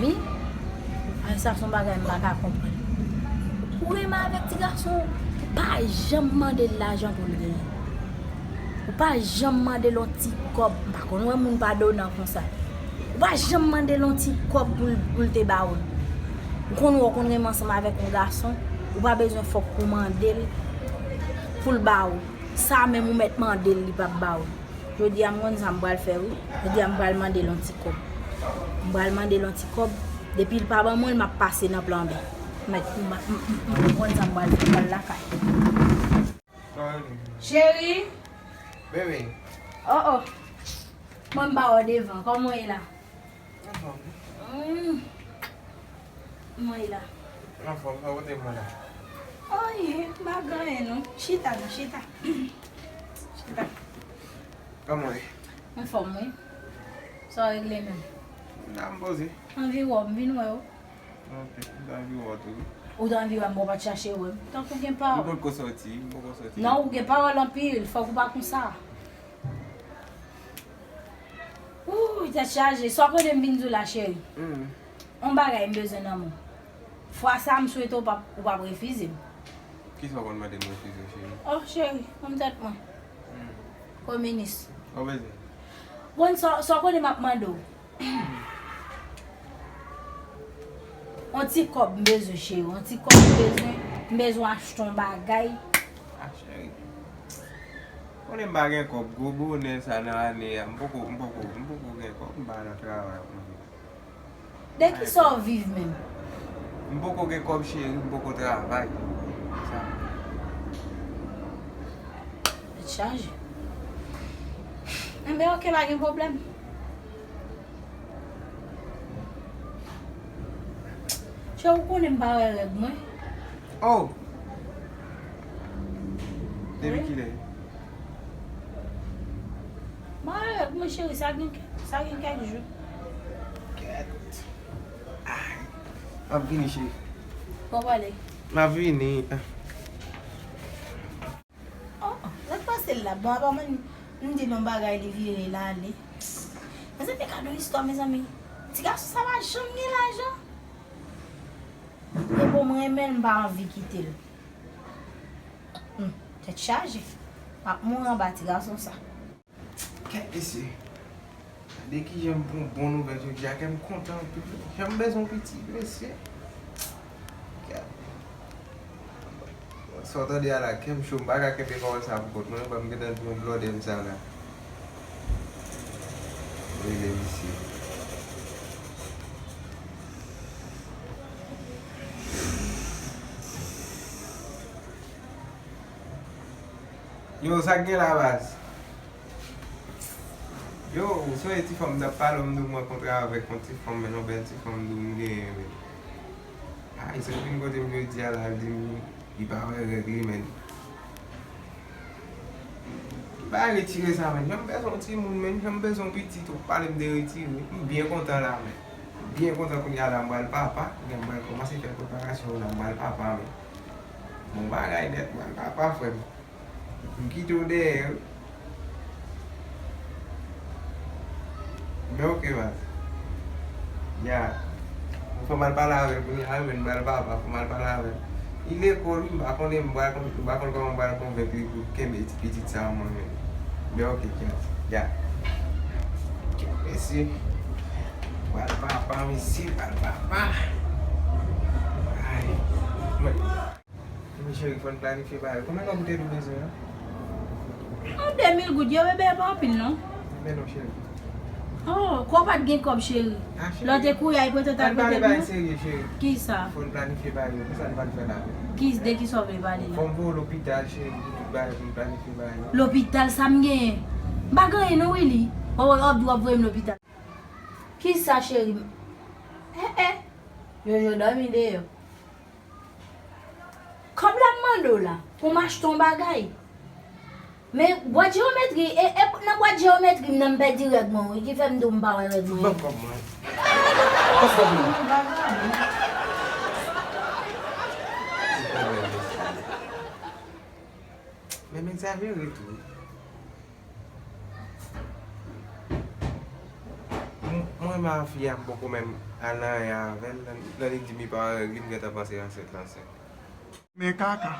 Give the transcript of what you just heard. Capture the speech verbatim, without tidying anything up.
Wi. Ay, sa se yon bagay m pa ka konprann. Ou renmen avèk ti gason, ou pa janm mande l lajan pou l genyen. Ou pa janm mande l yon ti kòb. M pa konn wè moun pa donan konsa. Ou pa janm mande l yon ti kòb pou l, pou l te ba ou l. Ou konn wè w konn renmen ansanm avèk yon gason, ou pa bezwen fòk ou mande l pou l ba ou. Sa menm ou mèt mande l, li p ap ba ou. Jodi a m konn sa m pral fè wi. Jodi a m pral mande l yon ti kòb. M pral mande l yon ti kòb. Depi l pa ban mwen l, m ap pase nan plan B. M mèt, m, m, m, m, m konn sa m pral fè, m pral lakay. Cheri. Bebe. Oh, oh. Mwen m ba w devan. Kòman w ye la? Anfòm. Mm. Mwen la. Anfòm, sa w pote mwen la? Oye, m pa gen anyen non. Chita non, chita. Chita. Kòman w ye? Anfòm, wi. Sa w regle menm? M la m poze. Anvi wè w, m vin wè w. Ok, m ta anvi wè w tou wi. Ou ta anvi wè m, bon, w pa t chache wè m. Tankou gen pawòl. M poko sòti, m poko sòti. Non, ou gen pawòl anpil, fòk ou pa konsa. Ooh, tèt chaje. Sa w konnen m vin di w la, cheri? Mm. On bagay m bezwen nan men w. Fwa sa, m swete w p ap, ou p ap refize m. Kisa w konn mande m refize w, cheri? Oh, cheri, ban m tèt mwen. Mm. Kominis. Sa w bezwen? Bon, sa, sa w konnen m ap mande w? On ti kòb m bezwen, cheri. On ti kòb m bezwen. M bezwen achte on bagay. Ah, cheri. Konnen m pa gen kòb, gwo bonè sa nan ane a, m poko, m poko, m poko gen kòb, m pa nan travay ap manje. De kisa w viv menm? M poko gen kòb, cheri, m poko travay. Sa. Tèt chaje. Enben, ok, pa gen pwoblèm. Chè, ou konnen m pa wè règ mwen. Oh! Depi kilè? M pa wè règ mwen, cheri, sa gen, sa gen kèk jou. Kèt. Ay. M ap vini, cheri. Bon, pale. M ap vini. Oh, oh, sa k pase l la? Bon, apa mwen, m di l yon bagay, li vire, l ale. Mezanmi, gade yon istwa, mezanmi. Ti gason sa pa janm gen lajan. E bon, mwen renmen l, m pa anvi kite l. Hmm, tèt chaje. M ap mouri anba ti gason sa. Kèt mesye. Gade kijan m pran bon nouvèl jodi a, kè m kontan anpil. Jan m bezwen pitit, mesye. Kèt. Sa w tande a la, kè m cho, m pa ka kenbe pawòl sa pou kont mwen, non, ban m gentan di yon blòdè m sa la. Rele misye. Yo, sa k gen la, baz? Yo, ou sonje ti fanm m t ap pale w, m di w m rankontre avèk yon ti fanm, men yon bèl ti fanm m di w m genyen, men. Ay, se vin kote m jodi a la, l di m li pa wè règ li, men. Li pa retire sa, men. Jan m bezwen yon timoun, men. Jan m bezwen yon pitit, ou pale m de retire. M byen kontan la, men. M byen kontan kounye a la, m pral papa. Kounye a m pral kòmanse fè preparasyon la, m pral papa, men. Bon bagay nèt, m pral papa, frè m. M kite w dèyè wi. Men ok, baz. Ya. Fò m al pale avè l kounye a wi, men m pral papa, fò m al pale avè l. Li lekòl wi, m pa konnen, m pral kon-, m pa konn kòman m pral konvenk li pou kenbe ti pitit sa a mwen menm. Men ok, kèt. Ya. Kèt, mesye. M pral papa, mesye, m pral papa. Ay. Men. Ebyen cheri, fò n planifye bagay yo. Konbyen kòb ou te di w bezwen an? An, de mil goud, yo bebe, e pa anpil non. Men non, cheri. Oh, kò w pa t gen kòb, cheri. Ah, cheri. Lè w te kouri a, e pote w t al pote l non. Ann pale bagay serye, cheri. Kisa? Fò n planifye bagay yo. Kisa n pral fè la menm? Kis-, de kisa w vle pale la? Fò m voye w lopital, cheri, pou tout bagay, pou n planifye bagay yo. Lopital, sa m genyen? M pa gen anyen non, Willy. W ap, w ap di w ap voye m lopital. Kisa, cheri? Eh, eh. Jojo dòmi deyò. Kòb la m mande w la, pou m achte yon bagay. Men bwat jewometri, e, e nan bwat jewometri m nan m pèdi règ mwen, wi, ki fè m di w m pa wè règ mwen. Ban m kòb mwen. Ban m kòb mwen. Men m egzajere tou. M, m, Mwen, ma fi a, m poko menm al nan anyen avè l, nan, nan li di m li pa an règ, li m gentan panse ansent, l ansent. Men kaka.